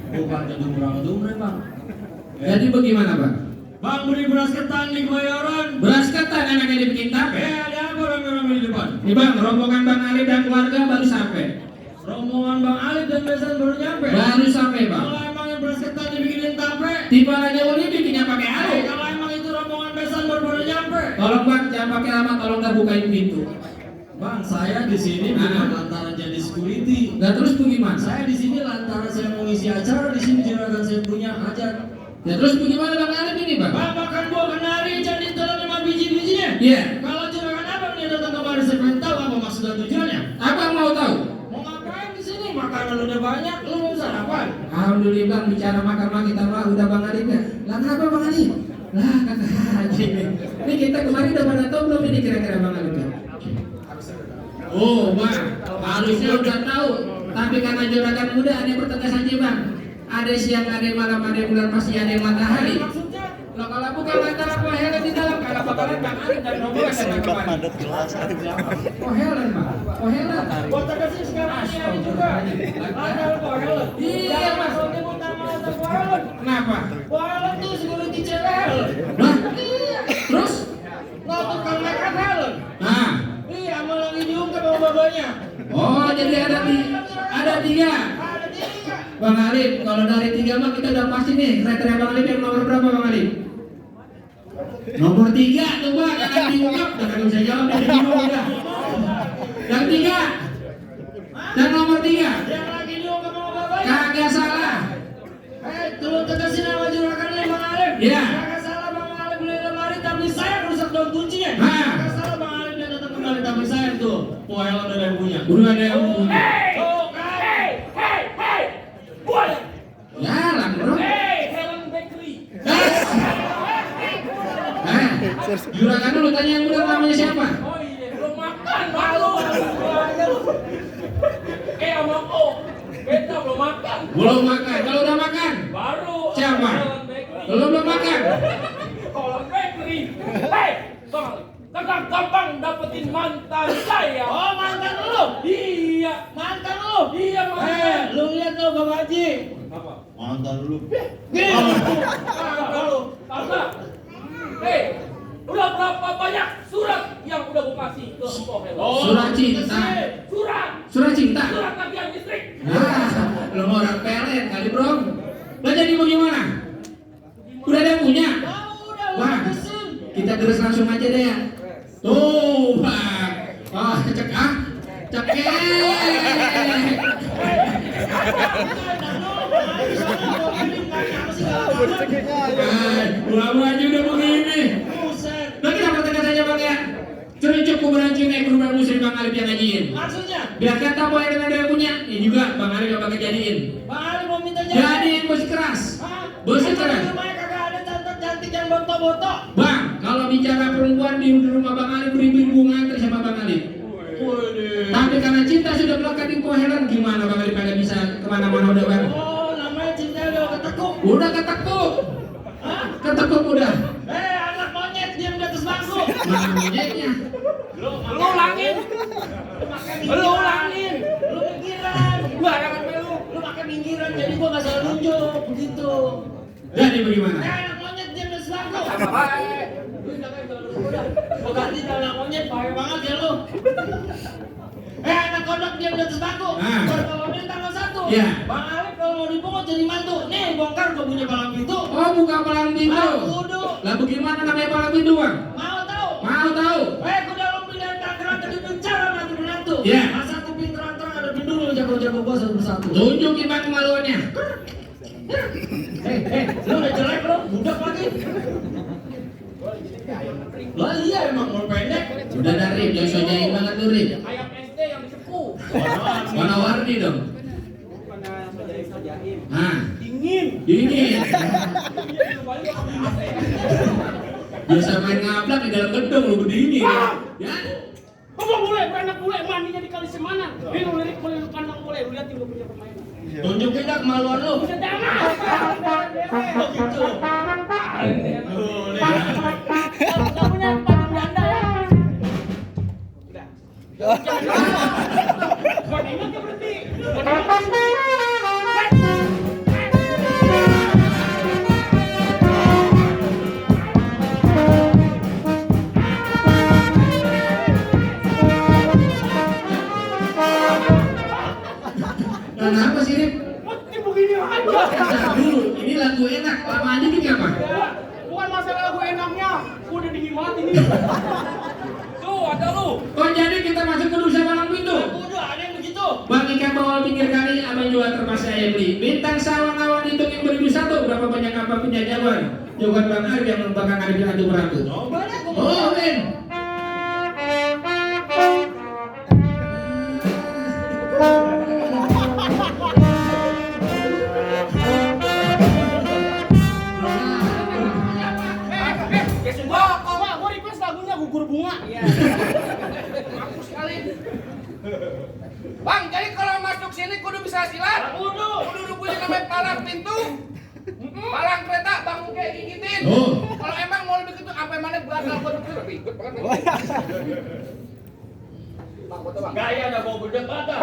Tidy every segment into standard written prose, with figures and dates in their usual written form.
Bukan jadi murah-murah bang. Jadi bagaimana bang? Bang beli beras ketan di Kebayoran. Beras ketan enaknya dibikin tape. Ada apa rame-rame di depan? Nih bang, rombongan Bang Alif dan keluarga baru sampai. Rombongan Bang Alif dan Besan baru nyampe. Baru sampai bang. Kalau emang beras ketan dibikinin tape, Tiba aja ini bikinnya pakai Alif. kalau emang itu rombongan Besan baru nyampe. Tolong bang, jangan pakai lama, tolong nggak bukain pintu. Bang, saya di sini bukan lantaran jadi security. Nggak terus bagaimana? Saya di sini lantaran saya mengisi acara di sini juragan saya punya hajat. Ya terus bagaimana Bang Alif ini bang? Bang, makan buah kenari jadi telan sama biji-bijinya. Iya. Kalau juragan abang dia datang kemari, saya pengen tahu apa maksud dan tujuannya. Abang mau tahu? Mau ngapain di sini? Makanan udah banyak, lu mau sarapan? Alhamdulillah bicara makan mah kita mah udah Bang Alif ya. Lah kenapa Bang Alif? Lah kakak haji ini kita kemarin udah pada tahu belum ini kira-kira Bang Alif ya? Oh bang, harusnya udah tahu. Tapi karena juragan muda ada yang bertegas aja bang. Ada siang, ada malam, ada bulan pasti ada matahari. Maksudnya? Lah kalau bukan antara Kohelen di dalam kalau bakalan Bang Alif dan rombongan datang kemari. Kohelen bang, Kohelen. Buat tegasin sekarang ini ada juga. Ada Kohelen. Iya mas. Kalau dia mau nama ada Kohelen. Kenapa? Kohelen tuh security cewek. Lah, Iya. terus? Nggak tukang make up Helen. Nah, Iya, sama lagi diungkap sama babanya. oh jadi ada tiga. Ada tiga. Bang Alif, kalau dari tiga mah kita udah pasti nih. Kriteria Bang Alif yang nomor berapa Bang Alif? Nomor 3 tuh bang, yang diungkap. Jangan bisa jawab, jadi bingung udah. Yang 3 dan nomor 3 Yang lagi diungkap sama babanya. kagak salah. Tolong tegasin nama juragan nih Bang Alif. Iya. Kagak salah Bang Alif beli lemari tapi saya rusak daun kuncinya. Nah. Kagak salah Bang Alif dia datang kembali tapi saya tuh. Wah, Helen ada yang punya. Udah ada yang punya. Oh, kan. Boy. Ya lah bro. Helen Bakery. Juragan dulu tanya yang benar namanya siapa? Oh iya, belum makan malu. Sama O. Beta belum makan. Belum makan. Kalau udah makan? Baru. Siapa? Helen Bakery. Belum makan. Helen Bakery. Bang, gampang dapetin mantan saya. Oh, mantan lu? Iya. Mantan lu? Iya, mantan. Lu lihat tuh Bang Haji. Apa? Mantan lu. Mantan lu. Karena udah berapa banyak surat yang udah gue kasih ke Empok Helen? Surat cinta. Surat cinta. Surat tagihan listrik. Nah, lu mau orang pelet kali bro. Lah jadi bagaimana? Udah ada yang punya? Wah, kita terus langsung aja deh ya. Tuh, bang. Wah, cek ah. Cekek. Gua aja udah begini. Lagi dapat tegas aja bang ya. Cerucuk kuberancing naik berubah muslim Bang Alif yang ngajiin. Maksudnya? Biar kata boy yang ada yang punya. Ini juga Bang Alif yang bakal jadiin. Bang Alif mau minta Jadiin bos keras. Bos keras. Rumahnya kagak ada cantik-cantik yang boto-boto. Bang, kalau bicara perempuan di rumah Bang Alif beribu-ribu ngantri sama Bang Alif. Tapi karena cinta sudah melekat di Kohelen, gimana Bang Alif kagak bisa kemana-mana udah bang? Oh, namanya cinta udah ketekuk. Udah ketekuk. Ketekuk udah. Anak monyet diam di atas bangku. Mana monyetnya? Lu ulangin. Lu ulangin. Lu pinggiran. Barangan lu. Lu pakai pinggiran jadi gua enggak salah nunjuk begitu. Jadi bagaimana? Anak monyet diam di atas bangku. Udah. Gua ganti anak monyet bahaya banget ya lu. Anak kodok diam di atas bangku. Pertolongan tanggal 1. Iya. Bang Alif kalau mau dipungut jadi mantu. Nih bongkar gua punya palang pintu. Oh, buka palang pintu. Kudu. Lah bagaimana namanya palang pintu bang? Mau tahu? Mau tahu? Gua dalam pilihan Tangerang tadi bicara nanti menantu. Iya. Masa aku pinter-pinter ada bindul jago-jago gua satu-satu. Tunjukin bang kemaluannya. Lu udah jelek bro, budak lagi. Lah iya emang mau pendek. Sudah dari yang sojain banget tuh Rip. Ayam SD yang disepuh. Warna-warni dong. Nah, Dingin. dingin. Biasa main ngaplak di dalam gedung lu berdingin. Ya. Ngomong bule, anak bule mandinya di kali Semana. Ini lu lirik boleh lu pandang boleh, lu lihat juga punya permainan. Tunjukin dah kemaluan lu. Bisa jangan. Oh gitu. Enggak punya pandang janda ya. Udah. Gua ingat ya berhenti. Bentar dulu, ini lagu enak. Lama aja gini apa? Bukan masalah lagu enaknya, udah dihimat ini. Tuh, ada lu. Oh jadi kita masuk ke Nusa Palang Pintu. Udah, ada yang begitu. Bang ikan bawal pinggir kali, abang jual terpaksa saya beli. Bintang sawang awan hitung yang 1001. Berapa banyak apa punya jawaban? Jawaban Bang Arif yang merupakan Arif Adu Meratu. Oh, Ben. Gua request lagunya Gugur Bunga. Iya. Aku sekali. Bang, jadi kalau masuk sini kudu bisa silat. Kudu punya namanya palang pintu. Palang kereta, bang kayak gigitin. Oh. Kalau emang mau lebih gitu, sampai mana bakal gua dukir ribet banget. Bang, foto bang. Gaya dah bawa gede banget.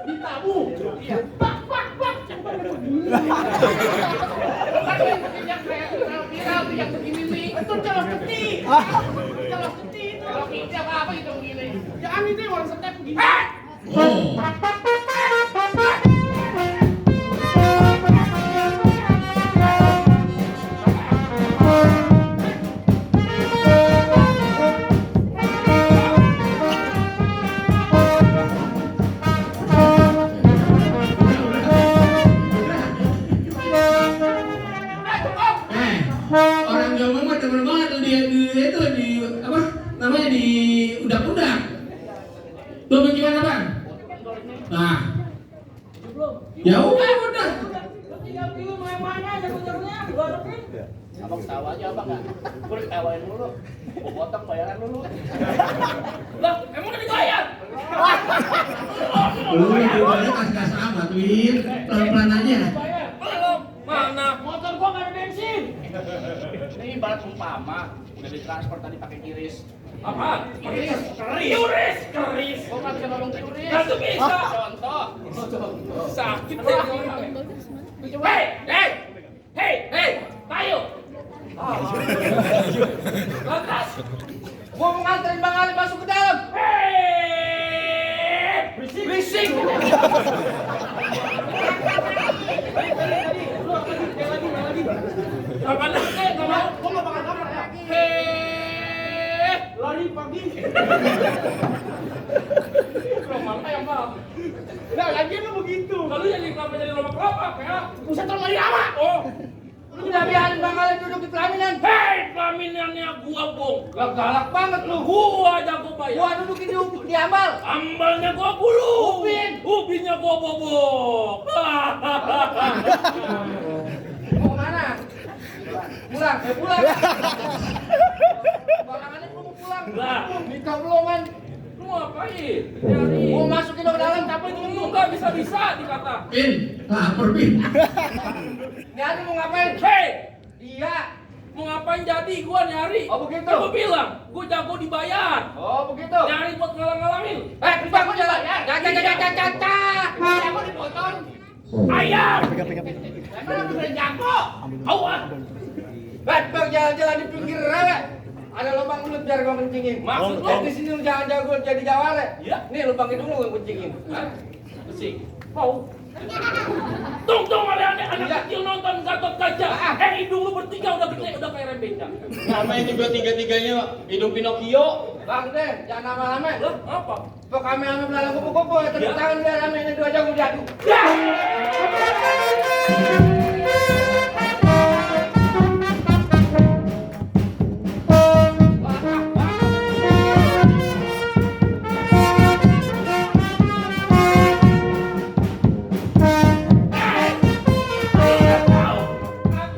Ditabu. Iya. Bak. Yang begini nih. Itu jelas keti. Jelas keti itu. Kalau ini apa gitu begini. Jangan itu yang orang setep begini. Oh. Orang Jawa mah demen banget tuh di apa namanya di udak-udak. Tuh gimana bang? Nah, ya udah. Abang tahu aja abang nggak? Gue ditawain dulu. Gue potong bayaran dulu. Lah, emang udah dibayar? Lu dibayar kas-kas amat, Win. Pelan-pelan aja. Belum. Mana? Motor gua nggak ada bensin. Ini ibarat umpama udah ditransfer tadi pakai kiris. Apa? Kiris. Kok nggak bisa ngomong kiris? Nggak tuh bisa. Contoh. Sakit deh. Hei, tayo. Lantas. Gua mau nganterin Bang Ali masuk ke dalam. Berisik. Kapan lagi? Gua nggak bakal kamar ya. Lari pagi. Lomba yang mal. Nah, lagi lu begitu. Lalu jadi lomba kelapa ya? Pusat lari apa? Oh. Lu udah biarin Bang Ali duduk di pelaminan. Hei, pelaminannya gua, Bung. Galak banget lu. Gua jago bayar. Gua dudukin di ambal. Ambalnya gua gulung. Ubinnya gua bobok. Mau kemana? Pulang. Balangannya gua mau pulang. Lah. Nikah belum kan? Lu ngapain? Jadi. Mau masukin ke dalam tapi itu Lu nggak bisa dikata. Pin, lapar Pin. Nyari mau ngapain? Hei, Iya. mau ngapain jadi gua nyari? Oh, begitu? Gua bilang, gua jago dibayar. Oh begitu. Nyari buat ngalang-ngalangin. Bang gua jalan. Caca. Aku dipotong. Ayam. Emang lu bisa jago? Awas. Bang jalan-jalan di pinggir rawa. Ada lubang mulut biar gua kencingin. Maksud lu? Di sini lu jangan jago jadi jawara. Iya. Nih lubang itu lu gua kencingin. Hah? Bersih. Mau. Tung ada anak kecil nonton Gatot Kaca. Hidung lu bertiga udah gede, udah kayak rembeca. Namanya juga tiga-tiganya hidung Pinocchio. Bang deh, jangan lama-lama. Lah, apa? Pok kami ame belalang kupu-kupu, tepuk tangan biar rame ini dua jago diadu.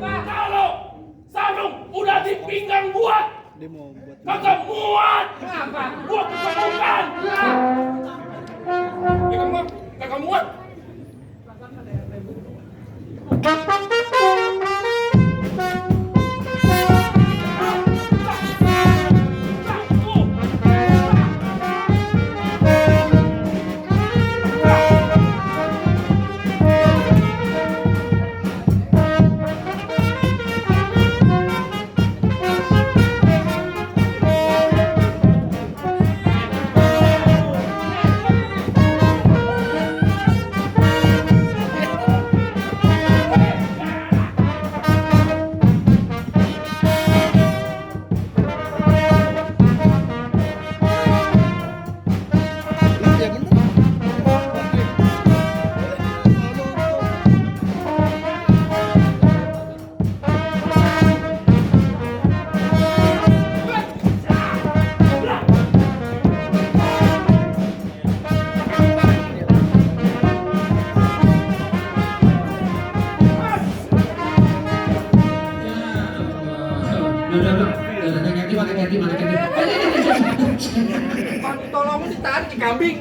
Kalau sarung udah di pinggang gua, kagak muat. Kenapa? Gua kesemutan. Kagak muat. udah. Ganti mana? Tolong ditarik di kambing.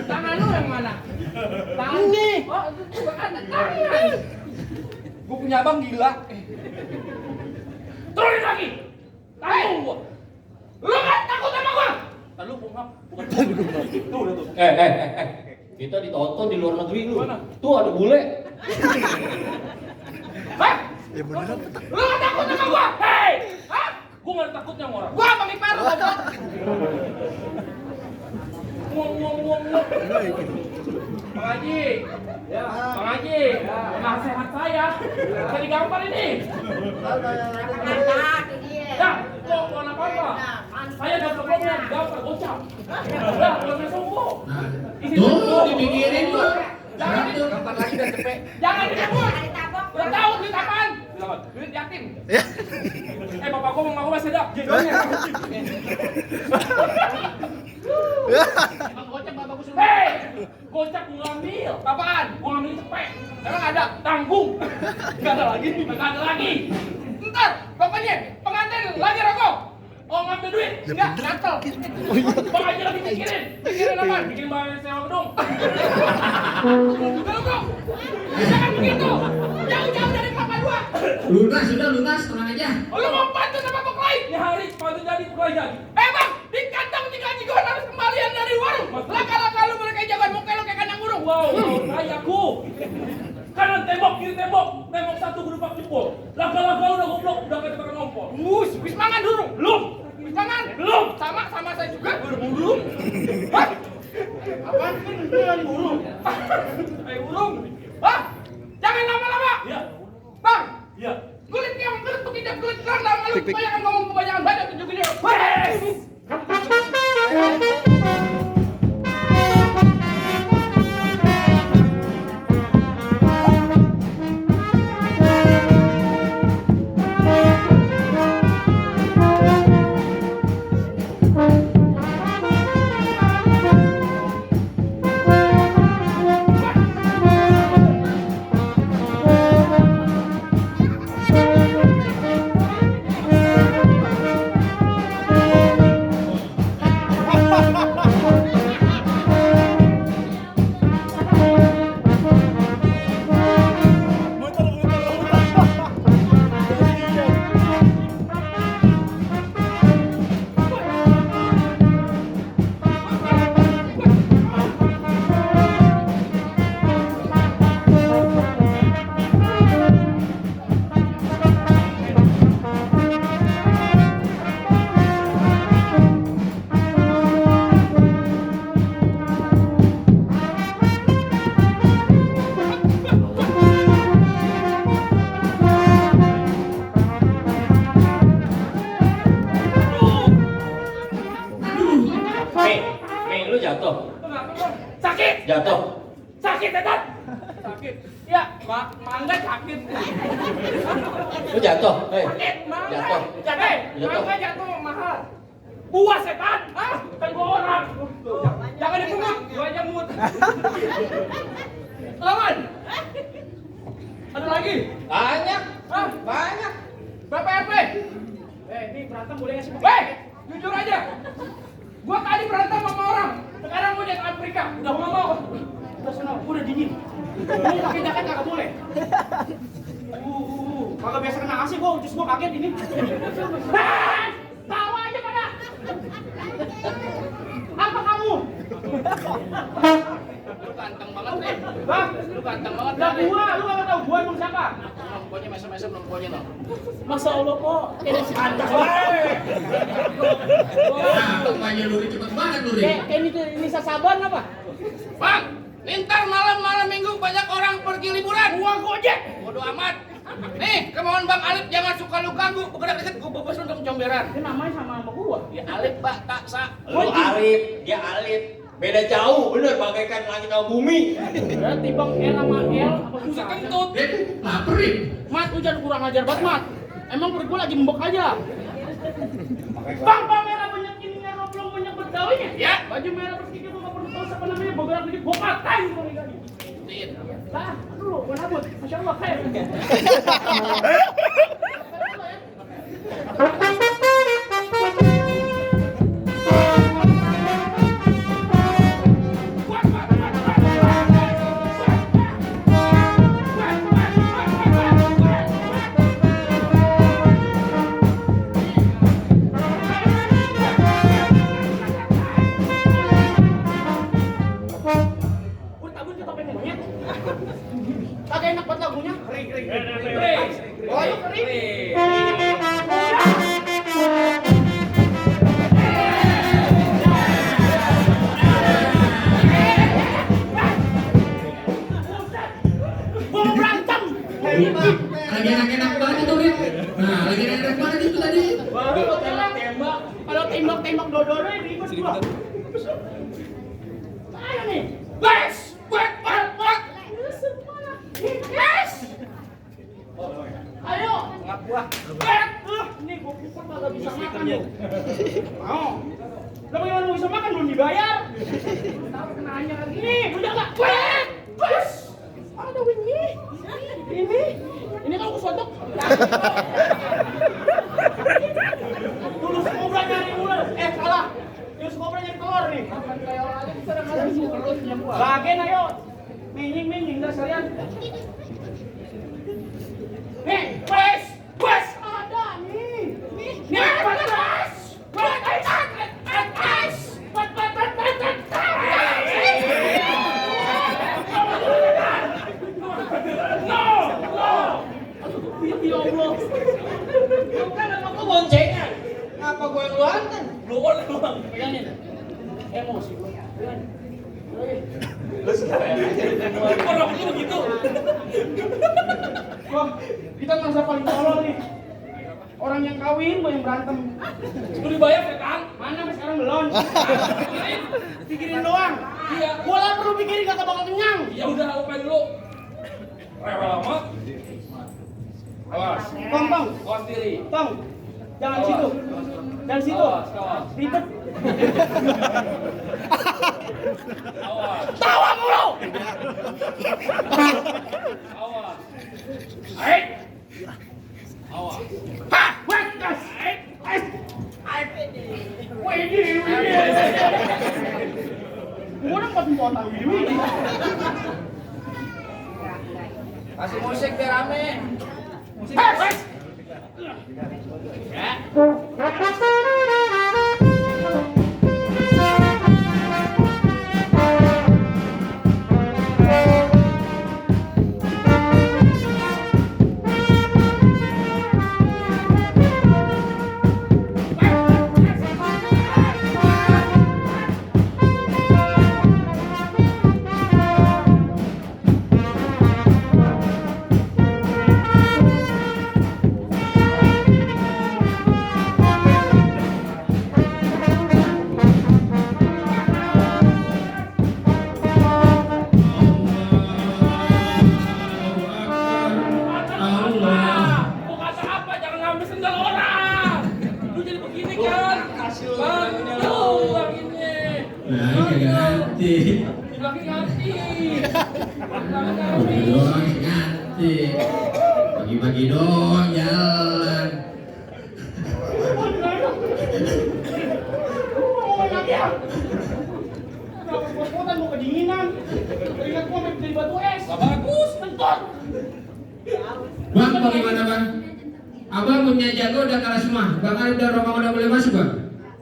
Tangan lu yang mana? Tangan nih. Oh, itu juga ada tangan. Gue punya abang gila. Turunin lagi. Tanggung gua. Lu kan takut sama gua? Lalu bukan tuh udah tuh. Kita ditonton di luar negeri lu. Mana? Tuh ada bule. Hah? Ya bener. Lu gak takut sama gua? Hei! Hah? Gua gak takutnya sama orang. Gua Bang Ipar goblok. Ngomong. Bang Haji. Ya, Bang Haji. Nasihat saya. Bisa digampar ini. Ya, kok apa? Saya udah sebelumnya gampar gocap. Udah, belum sombong. Tuh, dipikirin tuh. Jangan gampar lagi dan cepet. Jangan dicabut. Udah tahu duit apaan? Duit yatim. Bapak gua mau masih ada. Bang gocap bapak gua suruh. Hei, gocap gua ngambil. Apaan? Gua ngambil cepet. Emang ada? Tanggung. Gak ada lagi. Ntar, bapaknya pengantin lagi rokok. Oh ngambil duit? Enggak, gatel. Bang aja lagi mikirin apa? Bikin bayar sewa gedung. Tunggu. Jangan begitu. Jauh-jauh dari kelapa dua. Lunas, tenang aja. Lu mau pantun sama pokoknya? Ya hari pantun jadi pokoknya jadi. Bang, di kantong 3 jigon harus kembalian dari warung. Laka-laka lu mereka jagoan muka lu kayak kandang burung. Wow, kayaku. Kanan tembok, kiri tembok satu berupa jempol. Laka-laka udah goblok, udah kayak tebakan ngompol. Wis mangan dulu. Belum. Wis mangan? Belum. Sama saya juga. Belum. Hah? Apaan kan itu yang burung? Kayak burung. Hah? Jangan lama-lama. Iya. Bang. Iya. Kulit tuh tidak kulit kerang lama lu kebanyakan ngomong kebanyakan banyak tunjuk video. Wes. Lu jatuh. Sakit. Jatuh. Sakit, Tetot. Sakit. Ya, mangga sakit. Lu jatuh. Sakit, mangga. Jatuh. Mangga jatuh mahal. Buah setan. Kan gua orang. Jangan dipungut, gua aja mut. Lawan. Ada lagi? Banyak. Banyak. Berapa RP? Ini berantem boleh ngasih jujur aja. Gua tadi berantem sama orang. Sekarang gua di Afrika. Udah mau. Udah sana, udah dingin. Lu pakai jaket kagak boleh. Kagak biasa kena AC gua, ucus gua kaget ini. Tawa aja pada. Apa kamu? Lu ganteng banget, Bang. Lu ganteng banget. Lah gua, lu enggak tahu gua emang siapa? Pokoknya mesem-mesem pokoknya tuh. Masa Allah kok ini santai. Tunggunya Luri cepet banget Luri. Ini sasaban apa? Bang, ntar malam minggu banyak orang pergi liburan. Gua gojek. Bodoh amat. Nih, kemauan Bang Alip jangan suka lu ganggu. Bergerak deket gua bebas untuk comberan. Ini namanya sama gua. Ya Alip, Pak, tak sa. Lu Alip, dia Alip. Beda jauh, bener bagaikan langit sama bumi. Berarti Bang L sama L apa susah kentut. Laperin. Mat, lu jangan kurang ajar banget, Mat. Emang perut gua lagi mbok aja. Bang, merah banyak ininya, belum banyak berdawinya. Ya, baju merah bersikit gua enggak perlu tahu siapa namanya, bergerak dikit gua katain gua nih tadi. Lah, aduh, gua nabut. Masyaallah khair. tembak dua-duanya ribet gua. Ayo nih. Wes, wes. Ayo. Nggak buah. Nih gua pukul kagak bisa makan lu. Mau. Lah bagaimana lu bisa makan belum dibayar? Tahu kenanya lagi. Nih, udah enggak? Wes. Ada ini. Ini kan aku sotok. Tulus kobra nyari ular. Salah. Tulus kobra nyari telur nih. Bagian ayo. Minying dah sekalian. Nih, wes. Ada nih. Nih, wes. Ya Allah. Kan aku boncengan. Ngapa gue yang luantan? Luang. Pegangin. Emosi gua. Lu sekarang Orang itu begitu. Wah, kita masa paling tolol nih. Orang yang kawin, gua yang berantem. Udah dibayar ya, Kang? Mana sampai sekarang belum? Pikirin doang. Iya. Gua lah perlu pikirin kagak bakal kenyang. Ya udah, lupain dulu. Rewel amat. Awas. Tong. Awas diri. Tong. Jangan Awas. situ. Jangan situ. Awas. Ribet. Awas. Tawa mulu. Awas. Aik. Awas. Hah, wekas. Wih. Gua udah potong ini. Kasih musik biar rame. Musik. Ya. Mau kata apa? Jangan ngambil sendal orang. Lu jadi begini kan? Bantu uang ini. Nah, kagak ganti. Dibilangin ganti. Udah doang ganti. Bagi-bagi doang jalan. Pos-posan mau kedinginan. Teringat gua main beli batu es. Gak bagus. Kentut. Bang, bagaimana bang? Abang punya jago udah kalah semua. Bang Ali udah Rombang udah boleh masuk bang?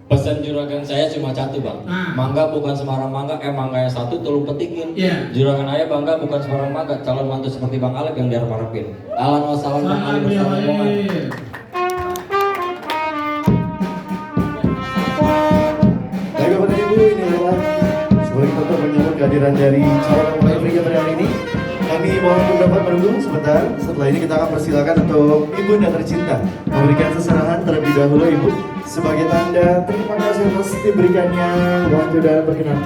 Pesan juragan saya cuma satu bang. Nah. Mangga bukan sembarang mangga, mangga yang satu tolong petikin. Iya. Juragan ayah bangga bukan sembarang mangga, calon mantu seperti bang Alek yang diharap-harapin. Alan wassalam bang Ali bersama rombongan. Baik Bapak dan Ibu, ini adalah sebagai untuk menyambut kehadiran dari calon mempelai pria pada hari ini. Kami mohon untuk dapat menunggu sebentar. Setelah ini kita akan persilakan untuk Ibu dan tercinta memberikan seserahan terlebih dahulu Ibu sebagai tanda terima kasih atas diberikannya waktu dan berkenan.